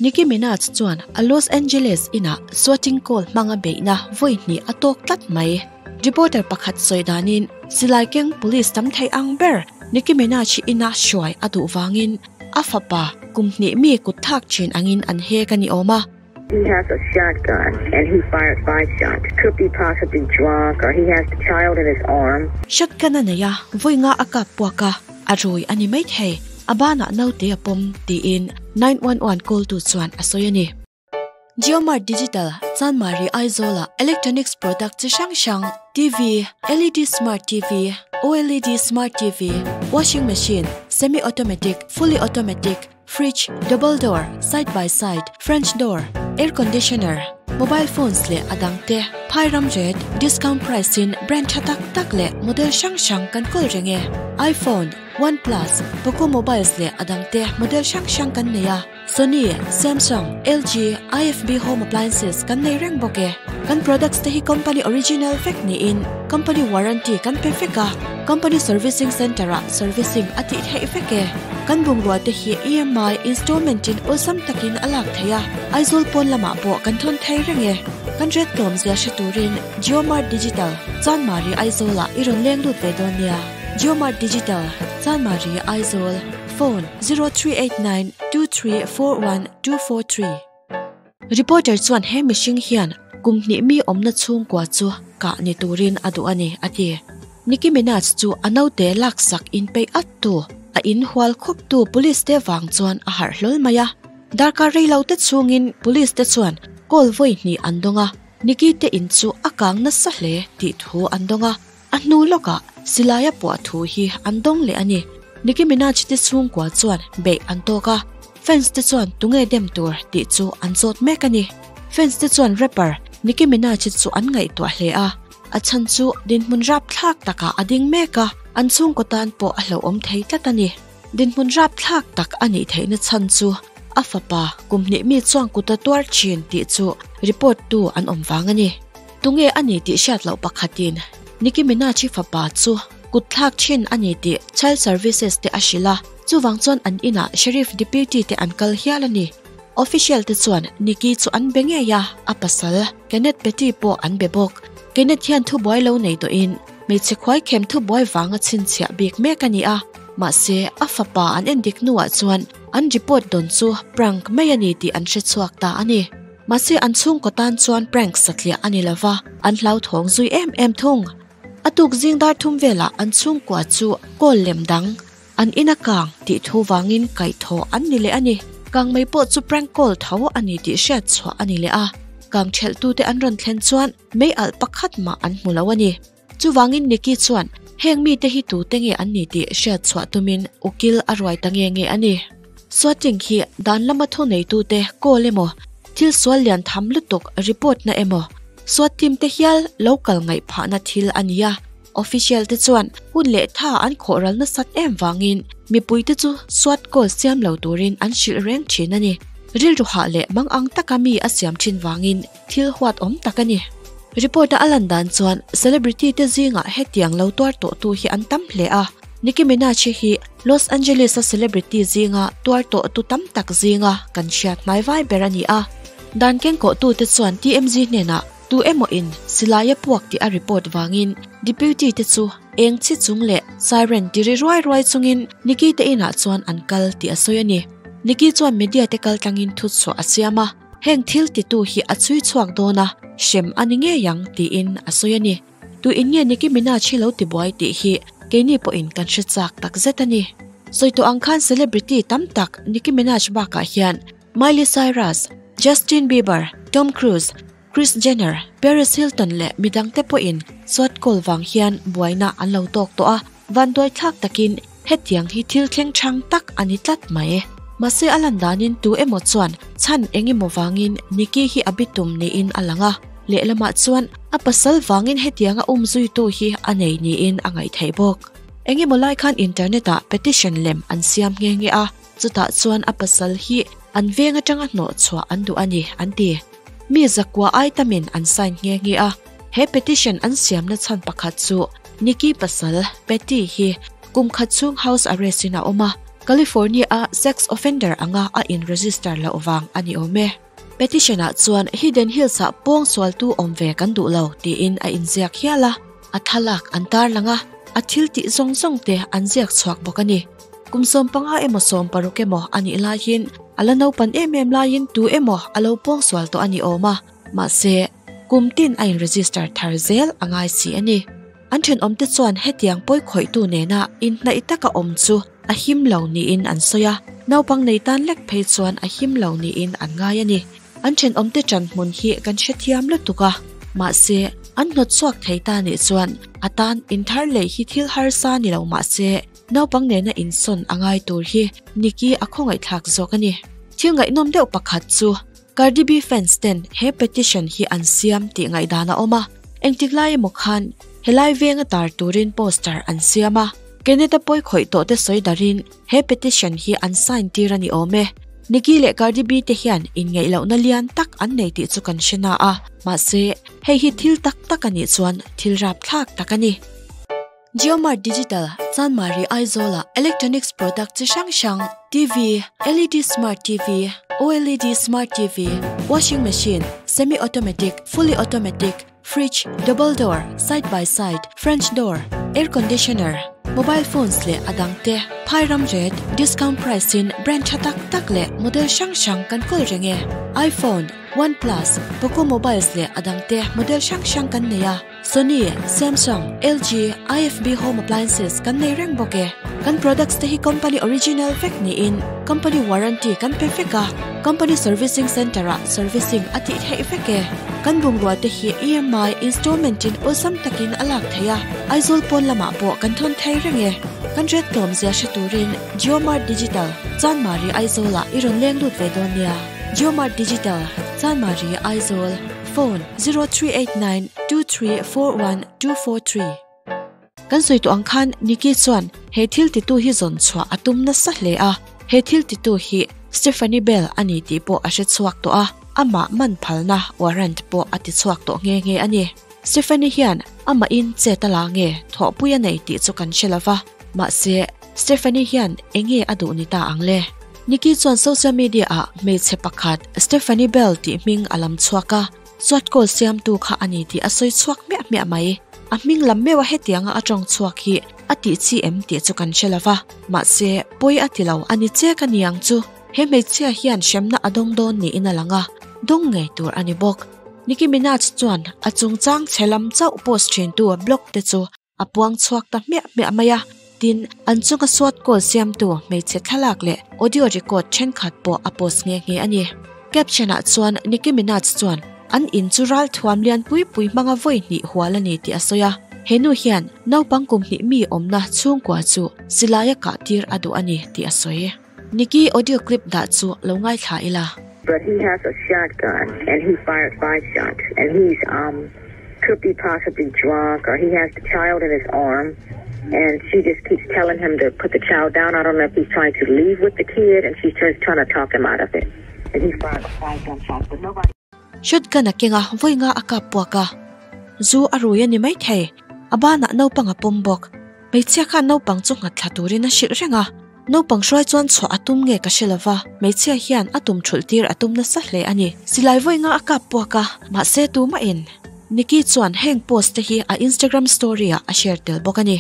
Nicki Minaj chuan a Los Angeles inah swatting call hmanga beihna vawi hnih a tawk tlat mai. Reporter pakhat sawi danin silai keng police tam thei ang ber Nicki Minaj hi ina hruai a duh vangin a fapa kum hnih mi kut thak thin angin an hek a ni awm a. He has a shotgun and he fired five shots. Could be possibly drunk or he has the child in his arm. Shotgun a nei a, vawi nga a kap puak a, a rui a ni maithei. A banah naute a pawm tiin 911 call tu chuan a sawi a ni. JioMart Digital, Chanmari Aizawla electronics product chi hrang hrang, TV, LED Smart TV, OLED Smart TV, Washing Machine, Semi-Automatic, Fully Automatic, Fridge, Double Door, Side by Side, French Door, Air Conditioner, Mobile Phones leh a dangte phai ram ret, Discount Price in brand tha tak tak leh model hrang hrang kan kawl reng e. iPhone, OnePlus, Poco Mobiles leh a dangte model hrang hrang kan nei a. Sony, Samsung, LG, IFB Home Appliances kan nei reng bawk e. Kan products te hi company original vek niin company warranty kan pe vek a, company servicing centre ah servicing a tih theih vek e. Kan bungrua te hi EMI installment in awlsam takin a lak theih a, Aizawl pawn lamah pawh kan thawn thei reng e. Kan ret tlawmzia hre turin JioMart Digital, Chanmari Aizawl ah i rawn leng lut ve dawn nia. JioMart Digital, Chanmari Aizawl. Phone, 0389 2341 243. Reporter chuan he mihring hian kum hnih mi awmna chhungkua chu kah ni turin a duh a ni, a ti. Nicki Minaj chu a naute laksak inpeih at tu, a inhual khup tu police te vang chuan a harh hlawl mai a. Darkar rei lo te chhungin police te chuan call vawi hnih an dawng a, Nicki te in chu a kang nasa hle tih thu an dawng a. A hnu lawkah silaia puah thu hi an dawng leh a ni. Nicki Minaj te chhungkua chuan beih an tawk a, fans te chuan tunge dem tur tih chu an zawt mek a ni. Fans te chuan rapper Nicki Minaj chu an ngaihtuah hle a, a chhan chu dinhmun rapthlak takah a ding mek a, an chhungkaw tan pawh a hlauhawm thei tlat a ni. Dinhmun rapthlak tak a nih theihna chhan chu a fapa kum hnih mi chuan kut a tuar thin tih chu report tu an awm vang a ni. Tunge a ni tih hriat loh pakhatin Nicki Minaj-i fapa chu kut thlak thin a ni tih Child Services te a hrilh a, chuvang chuan an inah Sheriff Deputy te an kal hial a ni. Official te chuan Nicki chu an be ngei a, a pasal Kenneth Petty pawh an be bawk. Kenneth hian thubuai lo nei tawhin hmeichhe khuaikhem thubuai vanga chhinchhiah bik mek a ni a, mahse a fapa an endik hnuah chuan an report dawn chu prank mai a ni tih an hrechhuak ta a ni. Mahse an chhungkaw tan chuan prank satliah a ni lova, an hlauthawng zui em em thung. A tuk zing dar thum velah an chhungkua chu kawl lem dang, an ina kang tih thu vangin kaihthawh an ni leh a ni. Kang mai pawh chu prank call tho a ni tih hriat chhuah a ni leh a, kang thelhtute an rawn thlen chuan mei alh pakhat mah an hmu lo a ni. Chuvangin Nikki chuan heng mite hi tute nge an ni tih hriat chhuah tumin ukil a ruai ta nge nge a ni. Swatting hi dan lama thuneitute call emaw, thil sual lian tham lutuk report na emaw, swat team te hial lo kal ngaih phahna thil a ni a. Official te chuan hun leh tha an khawh ral nasat em vangin mipuite chu swat call siam lo turin an hrilh reng thin a ni. Rilru hah leh mangang taka mi a siam thin vangin Thil huat awm tak a ni. Report a a lan dan chuan celebrity te zingah hetiang lo tuar tawh tu hi an tam hle a. Nicki Minaj hi Los Angeles a celebrity zinga tuar tawh tu tam tak zinga kan hriat hnai vai ber a ni a. Dan kengkawh tu te chuan TMZ hnenah tu emaw in silai a puak tih a report vangin deputy te chu eng chi chung leh siren ti ri ruai ruai chungin Nicki te inah chuan an kal tih a sawi a ni. Nicki chuan media te kaltlangin thutchhuah a siam a. Heng thil titu hi a chhui chhuak dawn a, hrem a ni ngei ang tiin a sawi a ni. Tu in nge Nicki Minaj hi lo tibuai tih hi keini pawhin kan hre chak tak zet a ni. Sawi tawh ang khan celebrity tam tak Nicki Minaj bakah hian Miley Cyrus, Justin Bieber, Tom Cruise, Kris Jenner, Paris Hilton leh midangte pawhin suat kawl vang hian buaina an lo tawk tawh a, Vanduaithlak takin hetiang hi thil thleng chang tak a ni tlat mai. Mahse a lan danin tu emaw chuan chhan eng emaw vangin Nikki hi a bitum niin a lang a, lehlamah chuan a pasal vangin hetianga um zuitu hi a nei niin a ngaih theih bawk. Eng emaw lai khan internet ah petition lem an siam nghe nghe a, chutah chuan a pasal hi an veng atanga hnawh chhuah an duh a ni an ti. Mi zakua ai tamin an sign nghe nghe a, he petition an siamna chhan pakhat chu Nikki pasal, Patty hi kum khat chhung house arrest in a awm a. California a sex offender anga a in register loh vang a ni awm e. Petition ah chuan Hidden Hills ah pawngsualtu awm ve kan duh lo tiin a inziak hial a, a thlalak an tarlang a, a thil tih zawng zawng te an ziak chhuak bawk a ni. Kum 15 emaw 60 emaw a nih laiin a la naupan em em laiin tu emaw a lo pawngsual tawh a ni awm a, mahse kum tin a in register thar zel a ngai si a ni. An thenawmte chuan hetiang pawi khawihtu nena inhnaih taka awm chu a him lo niin an sawi a, naupang nei tan lek phei chuan a him lo niin an ngai a ni. An thenawmte ṭan hmun hi kan hrethiam lutuk a, mahse an hnawt chhuak thei ta nih chuan a tan inthar lei hi thil harsa ni lo mahse naupang nena insawn a ngai tur hi Nikki a khawngaihthlak zawk a ni. Thil ngaihnawm deuh pakhat chu Cardi B fans ten he petition hi an siam tih ngaihdan a awm a, engtik lai emaw khan helai venga tar turin poster an siam a, Kenneth-a pawi khawih tawh te sawi darin he petition hi an sign tir a ni awm e. Nicki leh Cardi B te hian inngeih lohna lian tak an nei tih chu kan hre na a, mahse hei hi thil tak tak a nih chuan thil rapthlak tak a ni. JioMart Digital, Chanmari Aizawla electronics product chi hrang hrang, TV, LED Smart TV, OLED Smart TV, Washing Machine, Semi Automatic, Fully Automatic, Fridge, Double Door, Side by Side, French Door, Air Conditioner, Mobile Phones leh a dang te phai ram ret, discount price in brand tha tak tak leh model hrang hrang kan kawl reng e. iPhone, OnePlus, Poco Mobiles leh a dang te model hrang hrang kan nei a. Sony, Samsung, LG, IFB Home Appliances kan nei reng bawk e. Kan products te hi company original vek niin company warranty kan pe vek a, company servicing centre ah servicing a tih theih vek e. Kan bungrua te hi EMI installment in awlsam takin a lak theih a, Aizawl pawn lamah pawh kan thawn thei reng e. Kan ret tlawm zia hre turin JioMart Digital, Chanmari Aizawl ah i rawn leng lut ve dawn nia. JioMart Digital, Chanmari Aizawl. Phone, 0389 2341 243. Kan sawi tawh ang khan Nikki chuan he thil titu hi zawn chhuah a tum nasa hle a, he thil titu hi Stephanie Bell a ni tih pawh a hre chhuak tawh a, amah man phalna warrant pawh a ti chhuak tawh nghe nghe a ni. Stephanie hian amahin chet a la nge thawhpui a nei tih chu kan hre lova, mahse Stephanie hian enge a duh ni ta ang le? Nikki chuan social media ah hmeichhe pakhat Stephanie Bell tih hming a lam chhuak a, chuat call siamtu kha a ni tih a sawi chhuak hmiah hmiah mai. A hming lam meuha hetianga a tawng chhuak hi a tih chi em tih chu kan hre lova, mahse pawi a ti lo a ni chek a ni ang chu. He hmeichhia hian hremna a dawng dawn niin a lang a, dawng ngei tur a ni bawk. Nicki Minaj chuan a chungchang chhe lam chauh post thintu blog te chu A puang chhuak ta hmiah hmiah mai a, tin, an chunga suat call siamtu hmeichhe thlalak leh audio record thenkhat pawh a post nghe nghe a ni. Caption ah chuan Nicki Minaj chuan an in chu ral thuam lian pui pui hmanga vawi hnih hual a ni tih a sawi a, he nu hian naupang kum hnih mi awmna chhungkua chu silai a kah tir a duh a ni tih a sawi. Nicki audio clip dah chu lo ngaithla ila. But he has a shotgun and he fired five shots and he's um could be possibly drunk or he has the child in his arm and she just keeps telling him to put the child down. I don't know if he's trying to leave with the kid and she's just trying to talk him out of it. And he fired five gunshots but nobody Shotgun a keng a, vawi nga a kap puak a. Zu a rui a ni maithei. A banah naupang a pawm bawk. Hmeichhia khan naupang chu nghat thla turin a hrilh reng a. Naupang hruai chuan chhuah a tum nge ka hre lova, hmeichhia hian a tum thulh tir a tum nasa hle a ni. Silai vawi nga a kap puak a, mahse tumahin Nikki chuan heng post te hi a Instagram story ah a share tel bawk a ni.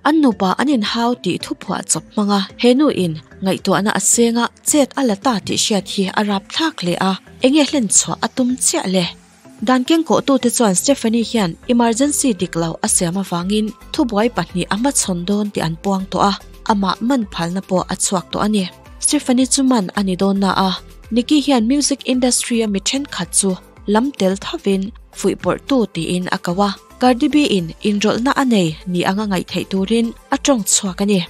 An nupa an inhau tih thuphuah chawp hmang a, he nu in ngaihtuahna a seng a, chet a la ta tih hriat hi a rap thlak hle a, enge hlen chhuah a tum chiah le? Dan kengkawhtute chuan Stephanie hian emergency dik lo a siam avangin thubuai pahnih a hmachhawn dawn tih an puang tawh a, amah man phalna pawh a chhuak tawh a ni. Stephanie chu man a ni dawn na a, Nicki hian music industry a mi thenkhat chu lam tel thovin fuihpawrhtu tiin a ko a, Cardi B in inrawlhna a nei ni anga ngaih theih turin a tawng chhuak a ni.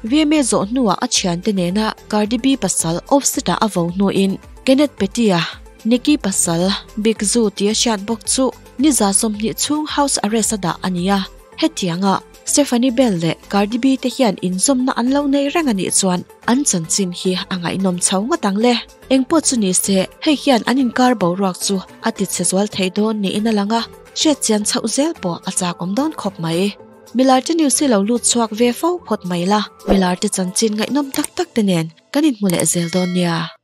VMA zawh hnuah a thiante nena Cardi B pasal Offset-a a vo hnuin Kenneth Petty-a Nicki pasal Big Zuu tia hriat bawk chu ni 20 chhung house arrest a dah a ni a. Hetianga Stephanie Bell leh Cardi B te hian inzawmna an lo nei reng a nih chuan an chanchin hi a ngaihnawm chho ngawt ang le. Engpawh chu ni se, hei hian an inkar boruak chu a tichhe zual thei dawn niin a lang a, hriatchian chhoh zel pawh a chakawm dawn khawp mai. Milarte news hi lo lut chhuak ve fo phawt mai la, milarte chanchin ngaihnawm tak tak te nen kan inhmu leh zel dawn nia.